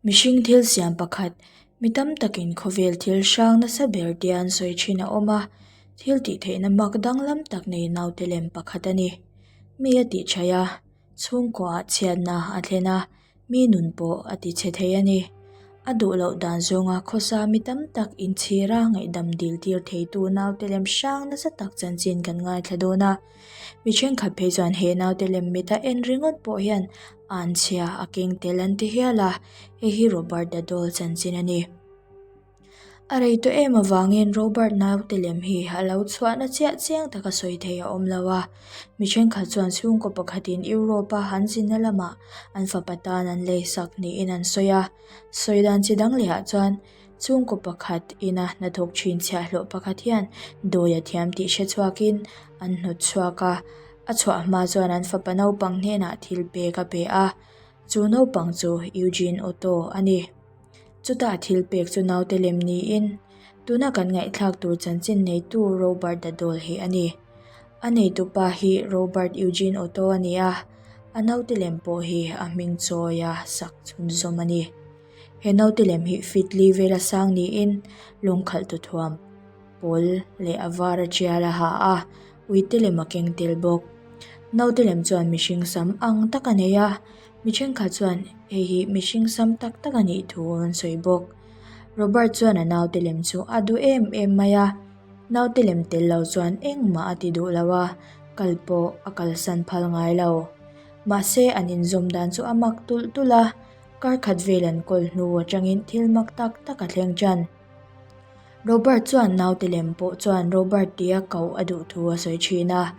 Mihring thil siam pakhat, mi tam takin khawvel thil hrang nasa ber tia an sawi thin a awm a, thil tih theihna mak danglam tak nei naute lem pakhat a ni. Mi a tih thaih a, chhungkuaah chhiatna a thlen a, Mi nun pawh a ti chhe thei a ni. A duh loh dan zawnga khawsa mi tam tak inchhira ngaihdam dil tir theitu naute lem hrang nasa tak chanchin kan ngaithla dawn a. Mi thenkhat phei chuan he naute lem mita en ringawt pawh hian anchhia a keng tel an ti hial a, hei hi Robert the Doll chanchin a ni. A rei tawh em avangin Robert naute lem hi a lo chhuahna chiah chiang taka sawi thei a awm lo a, mi thenkhat chuan chhungkaw pakhatin Europe-a an zinna lamah an fapa tan an lei sak niin an sawi a. Sawi dan chi dang lehah chuan chhungkaw pakhat ina hnathawk thin chhiahhlawh pakhat hian dawi a thiam tih hre chhuakin an hnawt chhuak a, a chhuah hma chuan an fapa naupang hnenah thil pek a pe a, chu naupang chu Eugene Otto a ni. Chutah thil pek chu naute lem niin tuna kan ngaihthlak tur chanchin neitu Robert the Doll hi a ni. A neitupa hi Robert Eugene Otto a ni a, a naute lem pawh hi a hming chawia sak chhunzawm a ni. He naute lem hi feet li vela sang niin lawngkhalhtu thuam pawl leh a var a tial a ha a, uite lem a keng tel bawk. Naute lem chuan mihring sam ang tak a nei a. Mi thenkhat chuan hei hi mihring sam tak tak a nih thu an sawi bawk. Robert chuan a naute lem chu a duh em em mai a, naute lem tel lo chuan engmah a ti duh lo a, kal pawh a kalsan phal ngai lo. Mahse an inzawm dan chu a mak tulh tulh a, kar khat vel an kawl hnu atangin thil mak tak tak a thleng tan. Robert chuan naute lem pawh chuan Robert tia koh a duh thu a sawi thin a.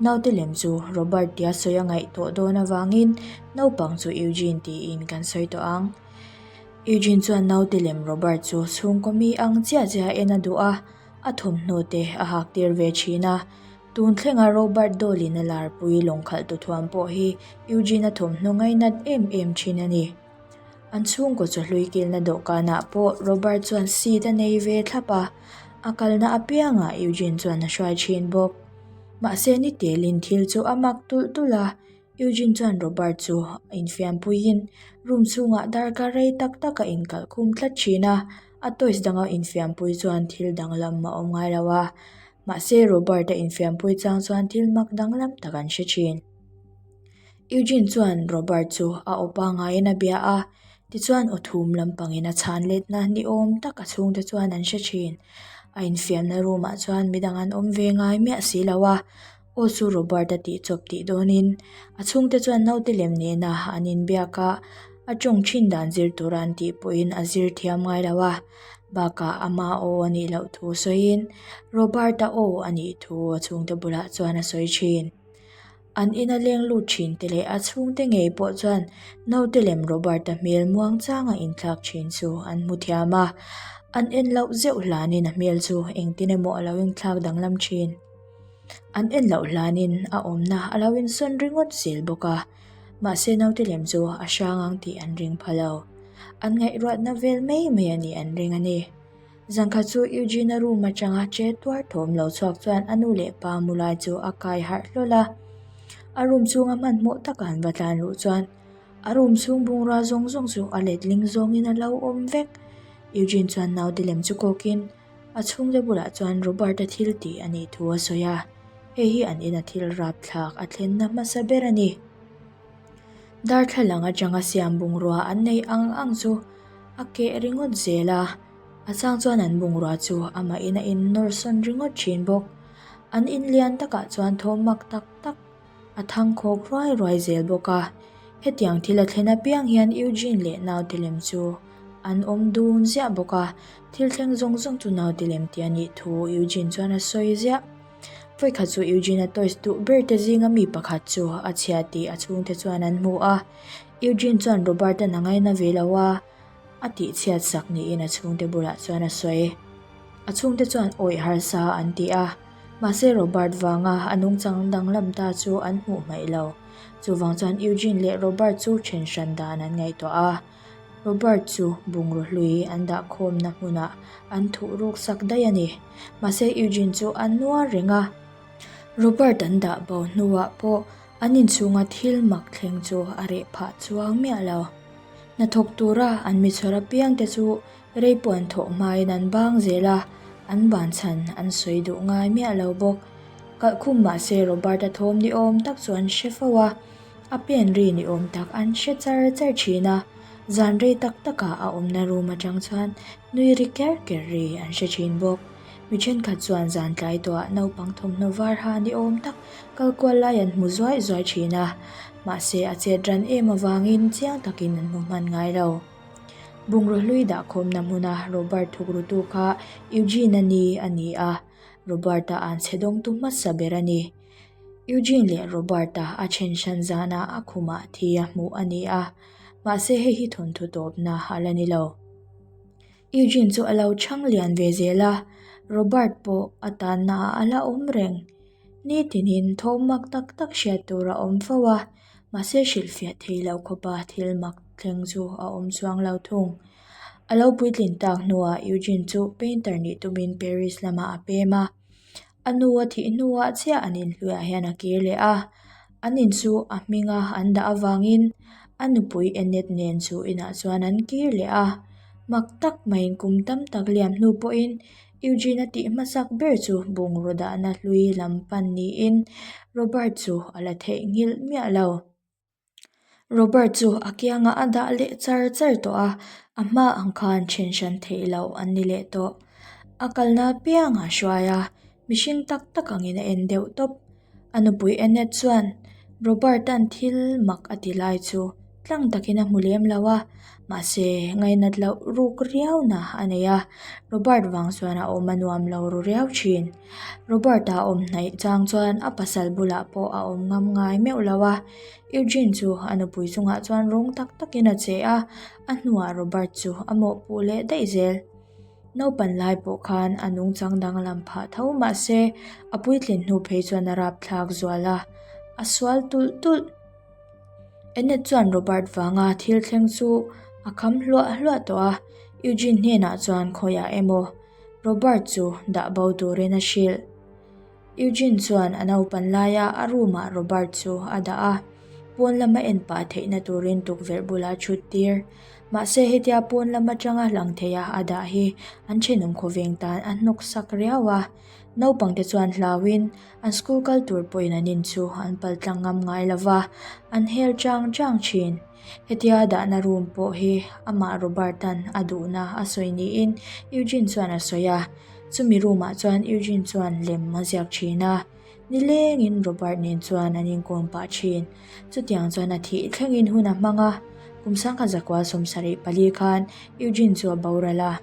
Naute lem chu Robert tia sawi a ngaih tawh dawn avangin naupang chu Eugene tiin kan sawi tawh ang. Eugene chuan naute lem Robert chu chhungkaw mi ang chiah chiah en a duh a, a thawmhnaw te a hak tir ve thin a. Tun thlenga Robert Dawlin a larpui lawngkhalh tu thuam pawh hi Eugene a thawmhnaw ngainat em em thin a ni. An chhungkaw chawhlui kilna dawhkanah pawh Robert chuan seat a nei ve thlap a, a kalna apiangah Eugene chuan a hruai thin bawk. Mahse ni telin thil chu a mak tulh tulh a, Eugene chuan Robert chu a infiampuiin room chhungah darkar rei tak tak a inkalh khum tlat thin a, a toys danga infiampui chuan thil danglam a awm ngai lo a, mahse Robert a infiampui chang chuan thil mak danglam tak an hre thin. Eugene chuan Robert chu a aw pangaiin a bia a, tichuan aw thum lampangin a chhan letna ni awm tak a chhungte chuan an hre thin. A infiamna room ah chuan midang an awm ve ngai miah si lo a, aw chu Robert a tih chawp tih dawnin a chhungte chuan naute lem nena an inbiak a, a tawng thin dan zir tura an tih pawhin a zir thiam ngai lo a, bakah ama aw a nih loh thu sawiin Robert-a aw a nih thu a chhungte bulah chuan a sawi thin. An ina leng lut thin te leh a chhungte ngei pawh chuan naute lem Robert-a hmel muang changa inthlak thin chu an hmu thiam a, an en loh zeuh hlanin a hmel chu engtin emaw a lo inthlak danglam thin. An en loh hlanin a awmna a lo insawn ringawt zel bawk a, mahse naute lem chu a hrang ang tih an ring pha lo. An ngaihruatna vel mai mai a nih an ring a ni. Zankhat chu Eugene-a room atanga che tuar thawm lo chhuak chuan a nu leh pa mu lai chu a kai harh hlawl a. A room chhunga hmanhmawh taka an va tlan luh chuan a room chhung bungrua zawng zawng chu a letling zawngin a lo awm vek. Eugene chuan naute lem chu kawkin a chhungte bulah chuan Robert-a thil tih a nih thu a sawi a, hei hi an ina thil rapthlak a thlenna hmasa ber a ni. Darthlalang atanga siam bungrua an nei ang ang chu a keh ringawt zel a, a chang chuan an bungrua chu amahin a innawr sawn ringawt thin bawk. An in lian takah chuan thawm mak tak tak a thang khawk ruai ruai zel bawk a, hetiang thil a thlen apiang hian Eugene leh naute lem chu an awm dun ziah bawk a, thil thleng zawng zawng chu naute lem tih a nih thu Eugene chuan a sawi ziah. Vawikhat chu Eugene-a toys duh ber te zinga mi pakhat chu a chhia tih a chhungte chuan an hmu a. Eugene chuan Robert-a'n a ngaina ve lo a, a tihchhiat sak niin a chhungte bulah chuan a sawi. A chhungte chuan awih harsa an ti a, mahse Robert vanga a nungchang danglam ta chu an hmuh hmaih lo. Chuvang chuan Eugene leh Robert chu then hran dan an ngaihtuah a. Robert chu bungraw hlui an dah khawmna hmunah an thuh ruk sak daih a ni. Mahse Eugene chu a nuar reng a. Robert an dah bo hnuah pawh an inchhunga thil mak thleng chu a reh phah chuang miah lo. Hnathawk tura an mi chhawr apiangte chu rei pawh an thawh hmain an bang zel a, an ban chhan an sawi duh ngai miah lo bawk. Kalhkhum mahse Robert-a thawm ni awm tak chu an hre fo a, a pen ri ni awm tak an hre char char thin a, zan rei tak takah a awmna room atang chuan nui ri ker ker ri an hre thin bawk. Mi thenkhat chuan zan tlai tawhah naupang thawmhnaw var ha ni awm tak kal kual lai an hmu zuai zuai thin a, mahse a chet ran em avangin chiang takin an hmu hman ngai lo. Bungraw hlui dahkhawmna hmuna Robert thukrutu kha Eugene-a ni a ni a, Robert-a an chhe dawngtu hmasa ber a ni. Eugene leh Robert-a a then hran zanah a khumah thi a hmuh a ni a, mahse hei hi thawnthu tawpna a la ni lo. Eugene chu a lo chhang lian ve zel a, Robert pawh a tanna ah a la awm reng. Nitinin thawm mak tak tak hriat tur a awm fo a, mahse hrilhfiah thei lo khawpa thil mak thleng chu a awm chuang lo thung. A lo puitlin tak hnuah Eugene chu painter nih tumin Paris lamah a pem a. A nu a thih hnuah chiah an inhluiah hian a kir leh a, an in chu a hminga an dah avangin a nupui Annette nen chu inah chuan an kir leh a. Mak tak maiin kum tam tak liam hnu pawhin Eugene a tih hmasak ber chu bungraw dahna hlui lam pan niin Robert chu a la theihnghilh miah lo. Robert chu a kiangah a dah leh char char tawh a, a hma ang khan then hran theih loh an ni leh tawh. A kalna apiangah a hruai a, mihring tak tak angin a en deuh tawp. A nupui Annette chuan Robert-a'n thil mak a ti lai chu tlang takin a hmu lem lo a, mahse ngainat loh ruk riauna a nei a, Robert vang chuan a awm a nuam lo ru riau thin. Robert-a awm hnaih chang chuan a pasal bulah pawh a awm ngam ngai meuh lo a, Eugene chu a nupui chungah chuan rawng tak takin a che a, a hnuah Robert chu a mawhpuh leh daih zel. Naupan lai pawh khan a nungchang danglam phah tho mahse a puitlin hnu phei chuan a rapthlak zual a, a sual tulh tulh. Annette chuan Robert vanga thil thleng chu a kham hluah hluah tawh a, Eugene hnenah chuan khawiah emaw Robert chu dah bo turin a hrilh. Eugene chuan a naupan laia a room ah Robert chu a dah a, pawn lama en pah theihna turin tukverh bulah a thut tir. Mahse hetia pawn lam atanga lang theia a dah hi an thenawm khawveng tan a hnawk sak riau a. Naupangte chuan hlauin an school kal tur pawhin an in chu an paltlang ngam ngai lova, an hel chang chang thin. Hetia dahna room pawh hi amah Robert-a'n a duhna a sawi niin Eugene chuan a sawi a. Chumi room ah chuan Eugene chuan lem a ziak thin a, nilengin Robert nen chuan an inkawm pah thin. Chutiang chuan a thih thlengin hun a hmang a, kum sangkhat zakua 74 khan Eugene chu a boral a.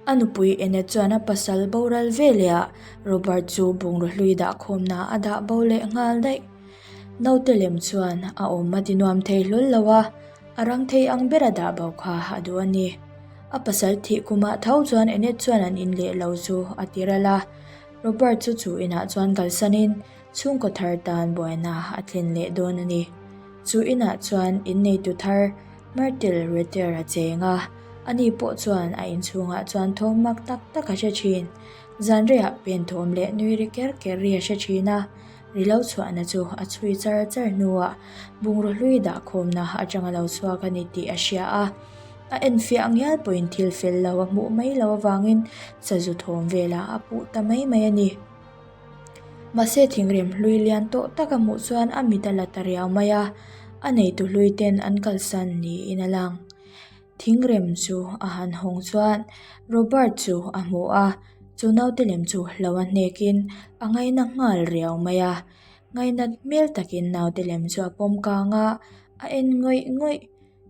A nupui Annette chuan a pasal boral veleh ah Robert chu bungraw hlui dahkhawmna a dah bo leh nghal daih. Naute lem chuan a awm a ti nuam thei hlawl lo a, a rang thei ang bera dah bo kha a duh a ni. A pasal thih kumah tho chuan Annette chuan an in leh lo chu a ti ral a. Robert chu chu inah chuan kalsanin chhungkaw thar tan buaina a thlen leh dawn a ni. Chu inah chuan inneitu thar Myrtle Retter a cheng a, ani pawh chuan a inchhungah chuan thawm mak tak tak a hre thin. Zan reiah pen thawm leh nui ri ker ker ri a hre thin a. Ri lo chhuahna chu a chhui char char hnuah bungraw hlui dahkhawmna atanga lo chhuak a ni tih a hria a. A enfiah ngial pawhin thil fel lo a hmuh mai loh avangin sazu thawm velah a puh ta mai mai a ni. Mahse thingrem hlui lian tawh tak a hmuh chuan a mit a la ta riau mai a, a neitu hlui ten an kalsan niin a lang. Thingrem chu a han hawng chuan Robert chu a hmu a, chu naute lem chu hlo a hnekin a ngaina nghal riau mai a. Ngainat hmel takin naute lem chu a pawm kang a, a en ngawih ngawih.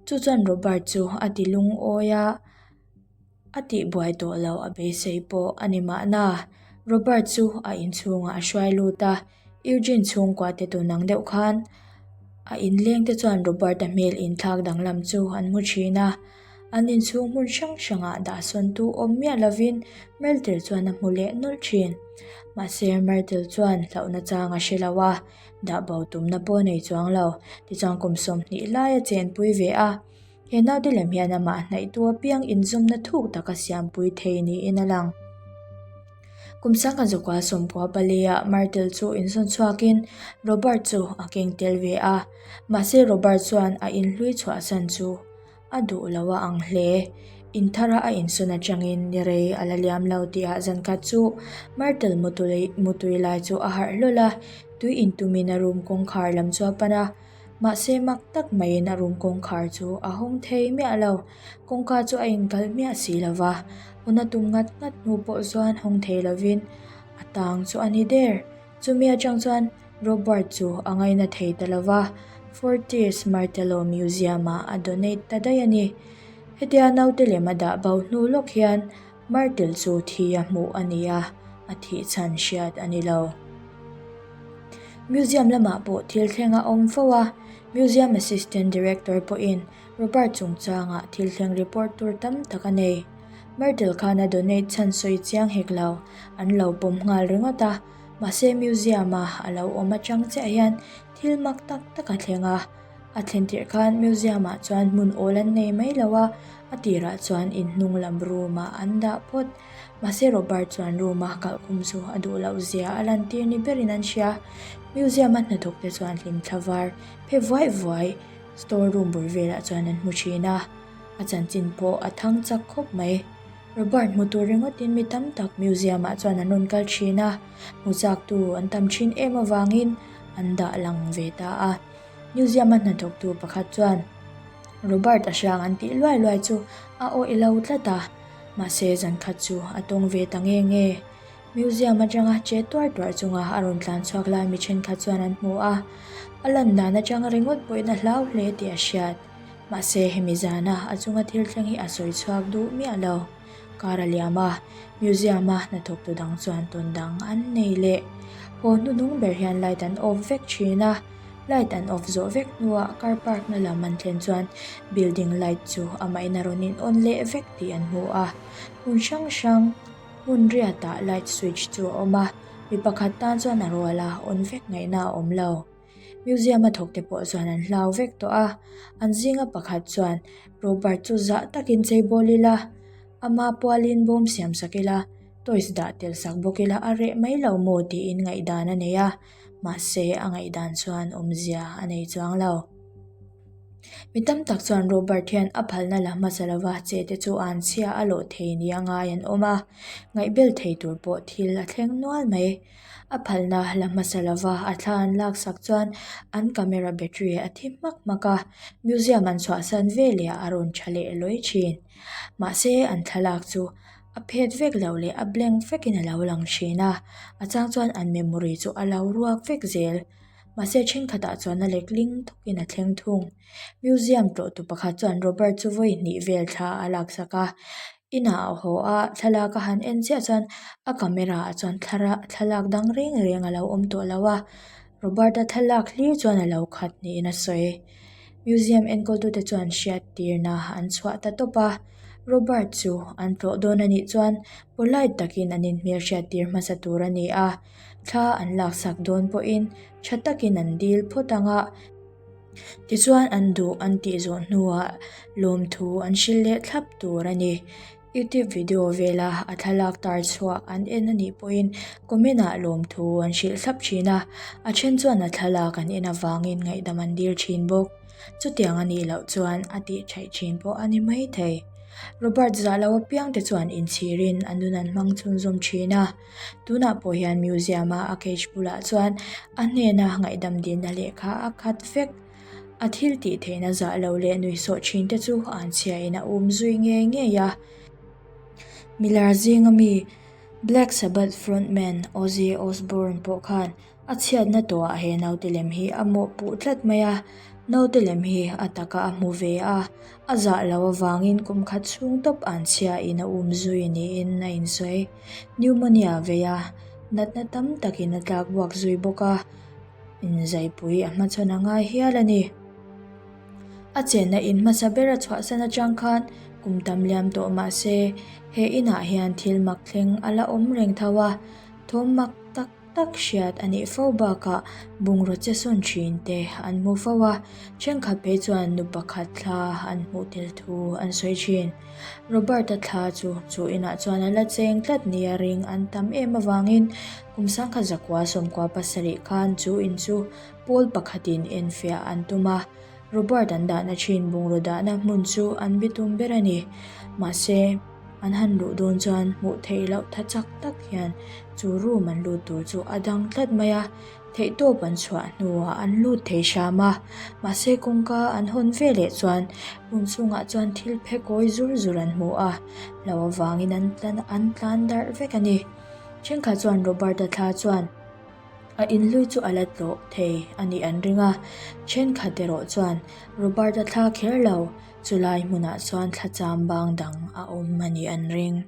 Chu chuan Robert chu a ti lungawi a, a tihbuai tawh loh a beisei pawh a ni mahna. Robert chu a inchhungah a hruai lut a, Eugene chhungkua te tun ang deuh khan a inleng te chuan Robert-a hmel inthlak danglam chu an hmu thin a. An inchhung hmun hrang hrangah dahsawntu awm miah lovin Myrtle chuan a hmu leh nawlh thin. Mahse Myrtle chuan hlauhna chang a hre lo a, dah bo tumna pawh a nei chuang lo. Tichuan kum 20 lai a chenpui ve a, he naute lem hian amah hnaihtu apiang inzawmna thuk tak a siampui thei niin a lang. Kum sangha zakua sawmpua pali ah Myrtle chu insawn chhuakin Robert chu a keng tel ve a, mahse Robert chuan a inhlui chhuahsan chu. A duh lo a ang hle. In thara a insawn atangin ni rei a la liam lo tihah zankhat chu Myrtle mutui lai chu a harh hlawl a, tui intumin a room kawngkhar lam chu a pan a. Mahse mak tak maiin a room kawngkhar chu a hawng thei miah lo. Kawngka chu a inkalh miah si lo va, hun a tum ngat ngat hnu pawh chuan hawng thei lovin a tang chu a ni der. Chumi atang chuan Robert chu a ngaina thei ta lo va, Fortis Martello Museum-ah a donate ta daih a ni. Hetia naute lem a dah bo hnu lawk hian Martel chu thi a hmuh a ni a, a thih chhan hriat a ni lo. Museum lamah pawh thil thleng a awm fo a, Museum Assistant Director pawhin Robert chungchangah thil thleng report tur tam tak a nei. Martel khan a donate chhan sawi chiang hek lo, an lo pawm nghal ringawt a, mahse museum-a a lo awm atang chiah hian thil mak tak tak a thleng a. A thlen tirh khan museum-ah chuan hmun awl an nei mai lo a, a tirah chuan in hnung lam room-ah an dah phawt. Mahse Robert chuan room-a kalhkhum chu a duh loh zia a lantir ni berin an hria. Museum-a hnathawkte chuan hlimthla var phe vuai vuai store room bul velah chuan an hmu thin a. A chanchin pawh a thang chak khawp mai. Robert hmu tur ringawtin mi tam tak museum ah chuan an rawn kal thin a, hmu chak tu an tam thin em avangin an dah lang ve ta a. Museum a hnathawktu pakhat chuan Robert a hrang an tih luai luai chu a awih lo tlat a, mahse zan khat chu a tawng ve ta nge nge. Museum atanga che tuar tuar chunga a rawn tlan chhuak lai mi thenkhat chuan an hmu a, a lan dan atanga ringawt pawhin a hlau hle tih a hriat. Mahse, hemi zana a chunga thil thleng hi a sawi chhuak duh miah lo. Kar a liam a, museum-a hnathawktu dang chuan tawn dang an nei leh. Haw hnuhnung ber hian light an off vek thin a, light an off zawh vek hnuah car park na lam an thlen chuan building light chu amahin a rawn in on leh vek tih an hmu a. Hmun hrang hrang hmun riatah light switch chu a awm a, mi pakhat tan chuan a rual a, on vek ngaihna a awm lo. Museum a thawk te pawh chuan an hlau vek tawh a, an zinga pakhat chuan Robert chu zah takin chei bawl ila, ama pualin bawm siam sak ila, toys dah tel sak bawk ila a reh mai lo maw tiin ngaihdan a nei a, mahse a ngaihdan chuan awmzia a nei chuang lo. Mi tam tak chuan Robert hian a phalna la hmasa lova che te chu an chhia a lawh thei nia ngai an awm a, ngaihbel thei tur pawh thil a thleng nual mai. A phalna la hmasa lova a thla an laksak chuan an camera battery a thi hmak hmak a, museum an chhuahsan veleh a rawn tha leh lawi thin. Mahse an thlalak chu a phet vek loh leh a blank vekin a lo lang thin a, a chang chuan an memory chu a lo ruak vek zel. Mahse thenkhatah chuan a lek ling thawkin a thleng thung. Museum tlawhtu pakhat chuan Robert chu vawi hnih vel thla a laksak a. Inah a haw a, thlalak a han en chiah chuan a camera ah chuan thlalak dang reng reng a lo awm tawh lo a, Robert-a thlalak hlir chuan a lo khat niin a sawi. Museum enkawltute chuan hriattirna an chhuah ta tawp a, Robert chu an tlawh dawn a nih chuan polite takin an inhmel hriattir hmasa tur a ni a, thla an laksak dawn pawhin tha takin an dil phawt ang a. Tichuan an duh an tih zawh hnuah lawmthu an hrilh leh thlap tur a ni. Youtube video vela a thlalak tar chhuah an en a nih pawhin comment ah lawmthu an hrilh thlap thin a, a then chuan a thlalak an en avangin ngaihdam an dil thin bawk. Chutiang a nih loh chuan a tih theih thin pawh a ni mai thei. Robert zah lo apiang te chuan inchhirin a nun an hmang chhunzawm thin a. Tunah pawh hian museum a a cage bulah chuan a hnena ngaihdam dilna lehkha a khat vek. A thil tih theihna zah lo leh nuihsawh thin te chu an chhiain a um zui ngei ngei a. Milar zinga mi Black Sabbath frontman Ozzy Osbourne pawh khan A chhiatna tawhah he naute lem hi a mawhpuh tlat mai a, naute lem hi a taka a hmu ve a, a zah loh avangin kum khat chhung tawp an chhiain a um zui niin a insawi. Pneumonia vei a, natna tam takin a tlak buak zui bawk a, inzaipui a hmachhawn a ngai hial a ni. A chenna in hmasa ber a chhuahsan atang khan kum tam liam tawh mah se, he inah hian thil mak thleng a la awm reng tho a, thawm mak tak tak hriat a nih fo bakah bungraw che sawn thin te an hmu fo a, thenkhat phei chuan nu pakhat thla an hmuh tel thu an sawi thin. Robert-a thla chu chu inah chuan a la cheng tlat nia ring an tam em avangin kum sangkhat zakua sawmkua pasarih khan chu in chu pawl pakhatin enfiah an tum a. Robert an dahna thin bungraw dahna hmun chu an bitum ber a ni. Mahse, an han luh dawn chuan hmuh theih loh tha chak tak hian chu room an lut tur chu a dang tlat mai a. Theihtawp an chhuah hnuah an lut thei hram a, mahse kawngka an hawn ve leh chuan room chhungah chuan thil phe kawi zur zur an hmu a, lo avangin an an tlan darh vek a ni. Thenkhat chuan Robert-a thla chuan a inhlui chu a la tlawh thei a nih an ring a, thenkhat erawh chuan Robert-a thla kher lo, chulai hmunah chuan thla cham bang dang a awm a nih an ring.